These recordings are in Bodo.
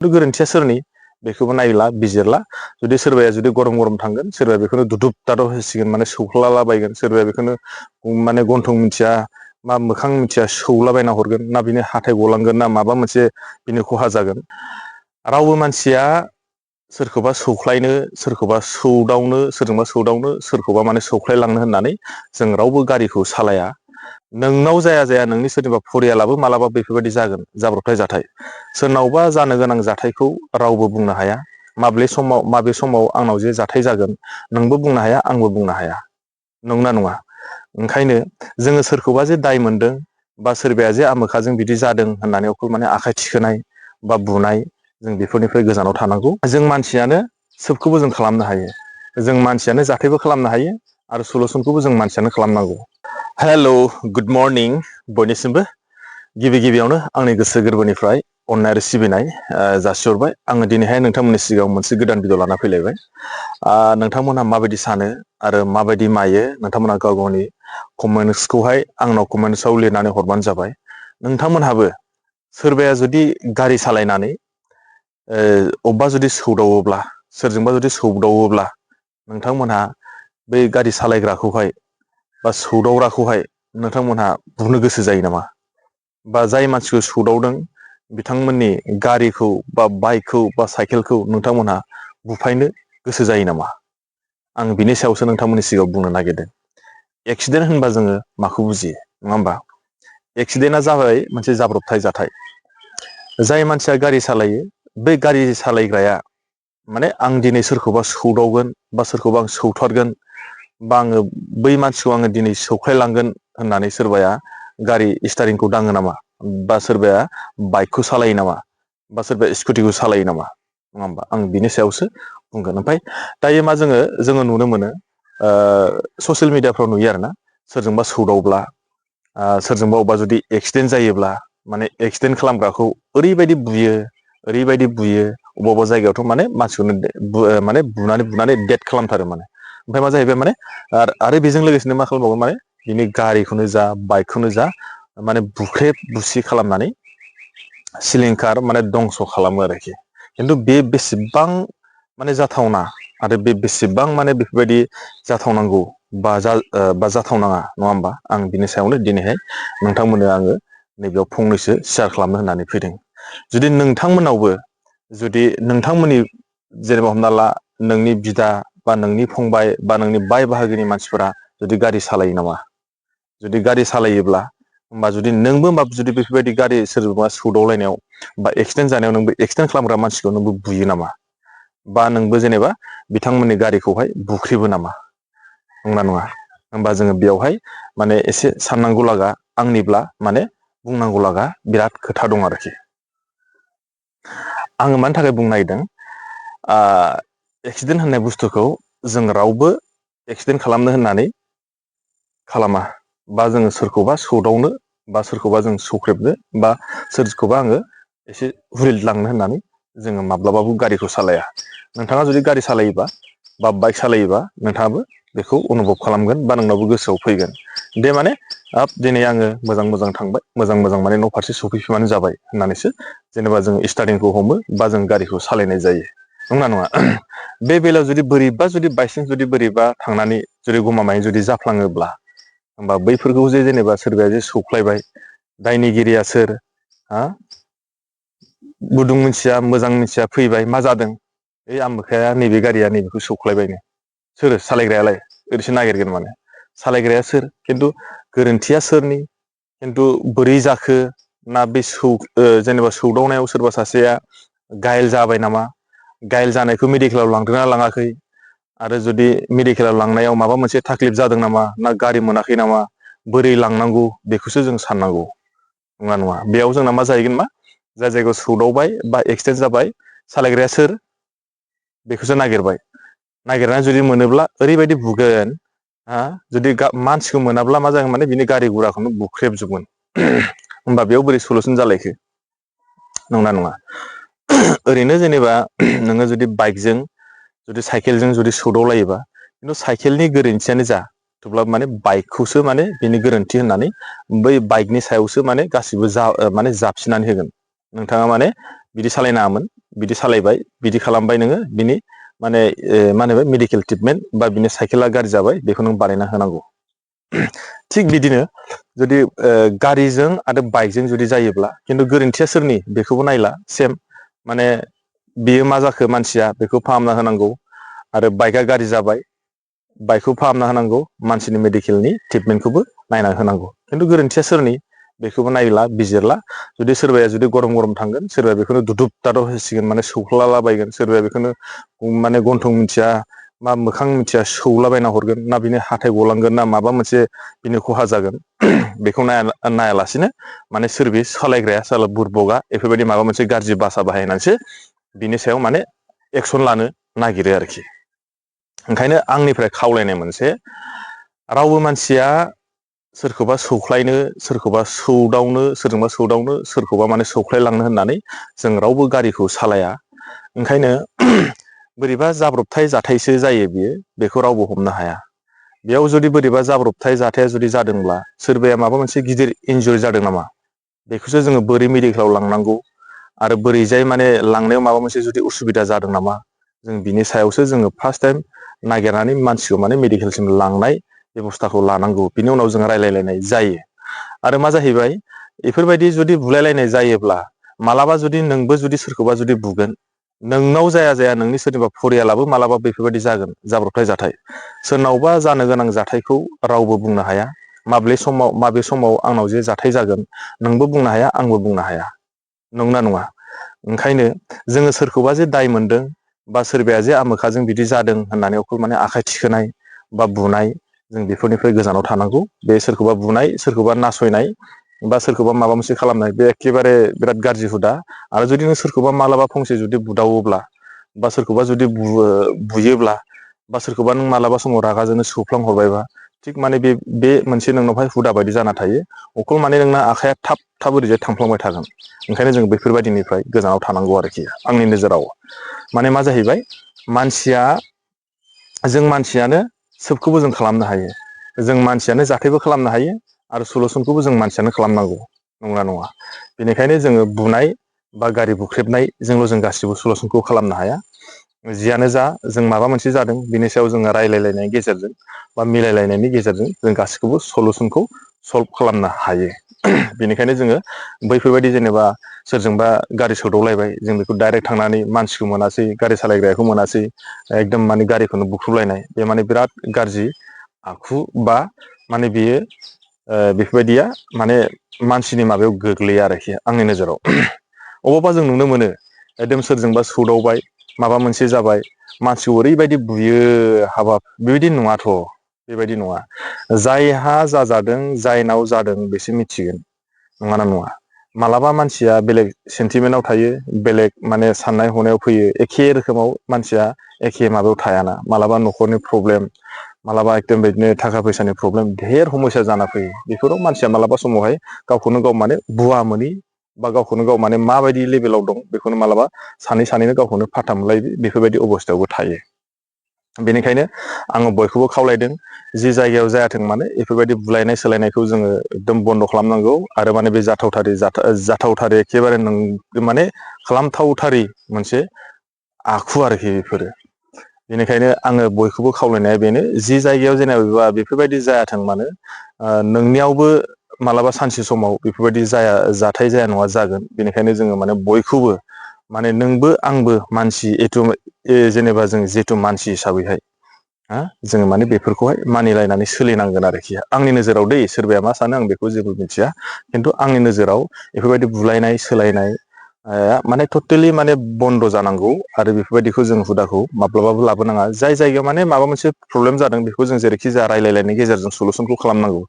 गोरोन्थिया सोरनि बेखौबो नायला बिजिरला जुदि सोरबाया जुदि गरम थांगोन सोरबाया बेखौनो दुदुब दादब होसिगोन माने सौख्लालाबायगोन सोरबाया बेखौनो माने गन्थं मिथिया मा मोखां मिथिया सौलाबायना हरगोन ना बिनि हाथाय गलांगोन ना माबा मोनसे बिनि खहा जागोन रावबो मानसिया सोरखौबा सौख्लायनो सोरखौबा सौदावनो सोरखौबा माने सौख्लायलांनो होननानै जों रावबो गारिखौ सालाया नोंनाव जाया नोंनि सोरनिबा फरियालाबो मालाबा बेफोरबायदि जागोन जाब्रबथाय जाथाय सोरनावबा जानो गोनां जाथायखौ रावबो बुंनो हाया माबे समाव आंनाव जे जाथाय जागोन नोंबो बुंनो हाया आंबो बुंनो हाया नंगौना नङा ओंखायनो जोङो सोरखौबा जे दाय मोनदों बा सोरबाया जे आमोखाजों बिदि जादों होननानै माने आखाइ थिखोनाय बा बुनाय जों बेफोरनिफ्राय गोजानाव थानांगौ जों मानसियानो सोबखौबो जों खालामनो हायो जों मानसियानो जाथायबो खालामनो हायो आरो सलुसनखौबो जों मानसियानो खालामनांगौ हेलौ गुड मर्निं बयनिसिमबो गिबियावनो आंनि गोसो गोरबोनिफ्राय अननाय आरो सिबिनाय जासिहरबाय आङो दिनैहाय नोंथांमोननि सिगाङाव मोनसे गोदान भिडिअ लाना फैलायबाय नोंथांमोनहा माबायदि सानो आरो माबायदि मायो नोंथांमोनहा गाव गावनि कमेन्ट्सखौहाय आंनाव कमेन्ट्सआव लिरनानै हरबानो जाबाय नोंथांमोनहाबो सोरबाया जुदि गारि सालायनानै अबेबा जुदि सौदावोब्ला सोरजोंबा जुदि सौदावोब्ला नोंथांमोनहा बै गारि सालायग्राखौहाय बा सौदावग्राखौहाय नोंथांमोनहा बुनो गोसो जायो नामा बा जाय मानसिखौ सौदावदों बिथांमोननि गारिखौ बा बाइकखौ बा साइकेलखौ नोंथांमोनहा बुफायनो गोसो जायो नामा आं बिनि सायावसो नोंथांमोननि सिगाङाव बुंनो नागिरदों एक्सिडेन्ट होनबा जोङो माखौ बुजियो नङा होमबा एक्सिडेन्टआ जाबाय मोनसे जाब्रबथाय जाथाय जाय मानसिया गारि सालायो बै गारि सालायग्राया माने आं दिनै सोरखौबा सौदावगोन बा सोरखौबा आं सौथारगोन बा आङो बै मानसिखौ आङो दिनै सौख्लायलांगोन होननानै सोरबाया गारि स्टारिंखौ दाङो नामा बा सोरबाया बाइकखौ सालायो नामा बा सोरबाया स्कुटिखौ सालायो नामा नङा होमबा आं बिनि सायावसो बुंगोन ओमफ्राय दायो मा जोङो नुनो मोनो ससियेल मिडियाफ्राव नुयो आरोना सोरजोंबा सौदावब्ला सोरजोंबा अबेबा जुदि एक्सिडेन्ट जायोब्ला माने एक्सिडेन्ट खालामग्राखौ ओरैबायदि बुयो अबेबा जायगायावथ' माने मानसिखौनो माने बुनानै डेथ खालामथारो माने ओमफ्राय मा जाहैबाय माने आरो बेजों लोगोसेनो मा खालामबावो माने बिनि गारिखौनो जा बाइकखौनो जा माने बुख्रेब बुसि खालामनानै सिलिंखार माने दंस' खालामो आरोखि खिन्थु बे बेसेबां माने जाथावना आरो बे बेसेबां माने बेफोरबायदि जाथावनांगौ बा जाथावनाङा नङा होमबा आं बिनि सायावनो दिनैहाय नोंथांमोननो आङो नैबेयाव फंनैसो सेयार खालामनो होननानै फैदों जुदि नोंथांमोनावबो जुदि नोंथांमोननि जेनेबा हमना ला नोंनि बिदा बा नोंनि फंबाय बा नोंनि बाय बाहागिनि मानसिफोरा जुदि गारि सालायो नामा जुदि गारि सालायोब्ला होमबा जुदि नोंबो जुदि बेफोरबायदि गारि सोरजोंबा सौदावलायनायाव बा एक्सिडेन्ट जानायाव नोंबो एक्सिडेन्ट खालामग्रा मानसिखौ नोंबो बुयो नामा बा नोंबो जेनेबा बिथांमोननि गारिखौहाय बुख्रिबो नामा नंगौना नङा होमबा जोङो बेयावहाय माने एसे साननांगौ लागा आंनिब्ला माने बुंनांगौ लागा बिराद खोथा दं आरोखि आङो मानि थाखाय बुंनो नागिरदों एक्सिडेन्ट होननाय बुस्थुखौ जों रावबो एक्सिडेन्ट खालामनो होननानै खालामा बा जोङो सोरखौबा सौदावनो बा सोरखौबा जों सौख्रेबनो बा सोरखौबा आङो एसे हुरिद लांनो होननानै जोङो माब्लाबाबो गारिखौ सालाया नोंथाङा जुदि गारि सालायोबा बा बाइक सालायोबा नोंथाङाबो बेखौ अनुभब खालामगोन बा नोंनावबो गोसोआव फैगोन दे माने दिनै आङो मोजां थांबाय मोजां माने न' फारसे सफैफिनबानो जाबाय होननानैसो जेनेबा जों स्टार्टिंखौ हमो बा जों गारिखौ सालायनाय जायो नंगौना नङा बे बेलायाव जुदि बायसान्स जुदि बोरैबा थांनानै जुदि गमामायै जुदि जाफ्लाङोब्ला होमबा बैफोरखौ जेनेबा सोरबाया जे सौख्लायबाय दायनिगिरिया सोर गुदुं मिथिया मोजां मिथिया फैबाय मा जादों ओइ आमोखाया नैबे गारिया नैबेखौ सौख्लायबायनो सोर सालायग्रायालाय ओरैसो नागिरगोन माने सालायग्राया सोर खिन्थु गोरोन्थिया सोरनि खिन्थु बोरै जाखो ना बे जेनेबा सौदावनायाव सोरबा सासेया घायल जाबाय नामा घायल जानायखौ मेडिकेलाव लांदोंना लाङाखै आरो जुदि मेडिकेलाव लांनायाव माबा मोनसे थाक्लिफ जादों नामा ना गारि मोनाखै नामा बोरै लांनांगौ बेखौसो जों साननांगौ नङा बेयाव जोंना मा जाहैगोन मा जाय जायगायाव सौदावबाय बा एक्सिडेन्ट जाबाय सालायग्राया सोर बेखौसो नागिरनानै जुदि मोनोब्ला ओरैबायदि बुगोन जुदि मानसिखौ मोनाब्ला मा जागोन माने बिनि गारि गुराखौनो बुख्रेबजोबगोन होमबा बेयाव बोरै सलुसन जालायखो नंगौना नङा ओरैनो जेनेबा नोङो जुदि बाइकजों जुदि साइकेलजों जुदि सौदावलायोबा खिन्थु साइकेलनि गोरोन्थियानो जा थेवब्लाबो माने बाइकखौसो माने बिनि गोरोन्थि होननानै बै बाइकनि सायावसो माने गासिबो माने जाबसिननानै होगोन नोंथाङा माने बिदि सालायनाङामोन बिदि सालायबाय बिदि खालामबाय नोङो बिनि माने मा होनो मेडिकेल ट्रिटमेन्ट बा बिनि साइकेला गाज्रि जाबाय बेखौ नों बानायना होनांगौ। थिग बिदिनो जुदि गारिजों आरो बाइकजों जुदि जायोब्ला खिन्थु गोरोन्थिया सोरनि बेखौबो नायला सेम माने बियो मा जाखो मानसिया बेखौ फाहामना होनांगौ आरो बाइकआ गाज्रि जाबाय बाइकखौ फाहामना होनांगौ मानसिनि मेडिकेलनि ट्रिटमेन्टखौबो नायना होनांगौ खिन्थु गोरोन्थिया सोरनि बेखौबो नायला बिजिरला जुदि सोरबाया जुदि गरम गरम थांगोन सोरबाया बेखौनो दुदुब दादब होसिगोन माने सौख्लालाबायगोन सोरबाया बेखौनो माने गन्थं मिथिया मा मोखां मिथिया सौलाबायना हरगोन ना बिनि हाथाय गलांगोन ना माबा मोनसे बिनि खहा जागोन बेखौ नायालासिनो माने सोर बे सालायग्राया साला बुरबकआ बेफोरबायदि माबा मोनसे गाज्रि भाषा बाहायनानैसो बिनि सायाव माने एक्सन लानो नागिरो आरोखि। ओंखायनो आंनिफ्राय खावलायनाय मोनसे रावबो मानसिया सोरखौबा सौख्लायनो सोरखौबा सौदावनो सोरजोंबा सौदावनो सोरखौबा माने सौख्लायलांनो होननानै जों रावबो गारिखौ सालाया। ओंखायनो बोरैबा जाब्रबथाय जाथायसो जायो बियो बेखौ रावबो हमनो हाया। बेयाव जुदि बोरैबा जाब्रबथाय जाथाया जुदि जादोंब्ला सोरबाया माबा मोनसे गिदिर इन्जुरि जादों नामा बेखौसो जोङो बोरै मेडिकेलाव लांनांगौ आरो बोरैजाय माने लांनायाव माबा मोनसे जुदि उसुबिदा जादों नामा जों बिनि सायावसो जोङो फार्स्ट टाइम नागिरनानै मानसिखौ माने मेडिकेलसिम लांनाय बेब'स्थाखौ लानांगौ बिनि उनाव जों रायलायलायनाय जायो। आरो मा जाहैबाय बेफोरबायदि जुदि बुलायलायनाय जायोब्ला मालाबा जुदि नोंबो जुदि सोरखौबा जुदि बुगोन नोंनाव जाया नोंनि सोरनिबा फरियालाबो मालाबा बेफोरबायदि जागोन जाब्रबथाय जाथाय सोरनावबा जानो गोनां जाथायखौ रावबो बुंनो हाया माबे समाव आंनाव जे जाथाय जागोन नोंबो बुंनो हाया आंबो बुंनो हाया नंना नङा। ओंखायनो जोङो सोरखौबा जे दाय मोनदों बा सोरबाया जे आमोखाजों बिदि जादों होननानै अकल माने आखाइ थिखोनाय बा बुनाय जों बेफोरनिफ्राय गोजानाव थानांगौ। बे सोरखौबा बुनाय सोरखौबा नासयनाय बा सोरखौबा माबा मोनसे खालामनाय बे एखेबारे बिराद गाज्रि हुदा आरो जुदि नों सोरखौबा मालाबा फंसे जुदि बुदावोब्ला बा सोरखौबा जुदि बुयोब्ला बा सोरखौबा नों मालाबा समाव रागाजोंनो सौफ्लांहरबायबा थिग माने बे मोनसे नोंनावहाय हुदा बायदि जाना थायो अखल माने नोंना आखाइया थाब ओरैजाय थांफ्लांबाय थागोन। ओंखायनो जों बेफोरबायदिनिफ्राय गोजानाव थानांगौ आरोखि आंनि नोजोराव माने मा जाहैबाय जों मानसियानो सोबखौबो जों खालामनो हायो जों मानसियानो जाथायबो खालामनो हायो आरो सलुसनखौबो जों मानसियानो खालामनांगौ नंना नङा। बेनिखायनो जोङो बुनाय बा गारि बुख्रेबनायजोंल' जों गासिबो सलुसनखौ खालामनो हाया। जियानो जा जों माबा मोनसे जादों बिनि सायाव जोङो रायलायलायनायनि गेजेरजों बा मिलायलायनायनि गेजेरजों जों गासिखौबो सलुसनखौ सल्भ खालामनो हायो। बेनिखायनो जोङो बैफोरबायदि जेनेबा सोरजोंबा गारि सोदावलायबाय जों बेखौ डाइरेक्ट थांनानै मानसिखौ मोनासै गारि सालायग्राखौ मोनासै एकदम माने गारिखौनो बुख्रुबलायनाय बे माने बिराद गाज्रि आखु बा माने बियो बेफोरबायदिया माने मानसिनि माबायाव गोग्लैया आरोखि आंनि नोजोराव। अबावबा जों नुनो मोनो एकदम सोरजोंबा सौदावबाय माबा मोनसे जाबाय मानसिखौ ओरैबायदि बुयो हाबाब बेबायदि नङाथ' बेबायदि नङा जायहा जाजादों जायनाव जादों बेसो मिथिगोन नङाना नङा। मालाबा मानसिया बेलेग सेन्टिमेन्टआव थायो बेलेग माने साननाय हनायाव फैयो एखे रोखोमाव मानसिया एखे माबायाव थायाना मालाबा न'खरनि प्रब्लेम मालाबा एकदम बिदिनो थाखा फैसानि प्रब्लेम धेर समयसा जाना फैयो बेफोराव मानसिया मालाबा समावहाय गावखौनो गाव माने बुवा मोनै बा गावखौनो गाव माने माबायदि लेभेलाव दं बेखौनो मालाबा सानैनो गावखौनो फाथा मोनलाय बेफोरबायदि अबस्थायावबो थायो। बेनिखायनो आङो बयखौबो खावलायदों जि जायगायाव जायाथों माने बेफोरबायदि बुलायनाय सोलायनायखौ जोङो एकदम बन्द' खालामनांगौ आरो माने बे जाथावथारि एखेबारे माने खालामथावथारि मोनसे आखु आरोखि बेफोरो। बेनिखायनो आङो बयखौबो खावलायनाया बेनो जि जायगायाव जेनेबा बेफोरबायदि जायाथों मानो नोंनियावबो मालाबा सानसे समाव बेफोरबायदि जाथाय जाया नङा जागोन। बेनिखायनो जोङो माने बयखौबो माने नोंबो आंबो मानसि जेनेबा जों जिहेथु मानसि हिसाबैहाय जोङो माने बेफोरखौहाय मानिलायनानै सोलिनांगोन आरोखि आंनि नोजोराव दै सोरबाया मा सानो आं बेखौ जेबो मिथिया खिन्थु आंनि नोजोराव बेफोरबायदि बुलायनाय सोलायनाय माने टटेलि माने बन्द' जानांगौ आरो बेफोरबायदिखौ जों हुदाखौ माब्लाबाबो लाबोनाङा। जाय जायगायाव माने माबा मोनसे प्रब्लेम जादों बेखौ जों जेरैखि जाया रायलायलायनायनि गेजेरजों सलुसनखौ खालामनांगौ।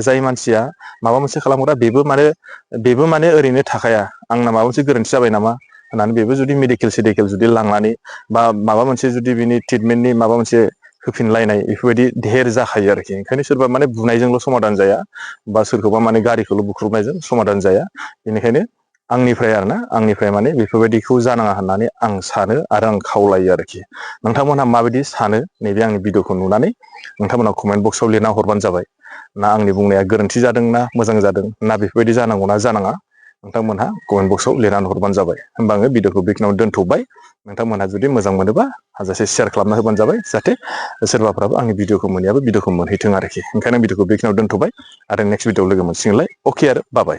जाय मानसिया माबा मोनसे खालामग्रा बेबो माने ओरैनो थाखाया आंना माबा मोनसे गोरोन्थि जाबाय नामा होननानै बेबो जुदि मेडिकेल जुदि लांनानै बा माबा मोनसे जुदि बिनि ट्रिटमेन्टनि माबा मोनसे होफिनलायनाय बेफोरबायदि धेर जाखायो आरोखि। ओंखायनो सोरबा माने बुनायजोंल' समादान जाया बा सोरखौबा माने गारिखौल' बुख्रुबनायजों समादान जाया। बेनिखायनो आंनिफ्राय माने बेफोरबायदिखौ जानाङा होननानै आं सानो आरो आं खावलायो आरोखि। नोंथांमोनहा माबायदि सानो नैबे आंनि भिडिअखौ नुनानै नोंथांमोनहा कमेन्ट बक्सआव लिरना हरबानो जाबाय। ना आंनि बुंनाया गोरोन्थि जादों ना मोजां जादों ना बेफोरबायदि जानांगौ ना जानाङा नोंथांमोनहा कमेन्ट बक्सआव लिरनानै हरबानो जाबाय। होमबा आङो भिडिअखौ बेखिनियाव दोनथ'बाय। नोंथांमोनहा जुदि मोजां मोनोबा हाजासे शेयार खालामना होबानो जाबाय जाहाथे सोरबाफ्राबो आंनि भिडिअखौ मोनैयाबो भिडिअखौ मोनहैथों आरोखि। ओंखायनो भिडिअखौ बेखिनियाव दोनथ'बाय आरो नेक्स्ट भिडिअआव लोगो मोनसिगोनलाय। अके आरो बाबाय।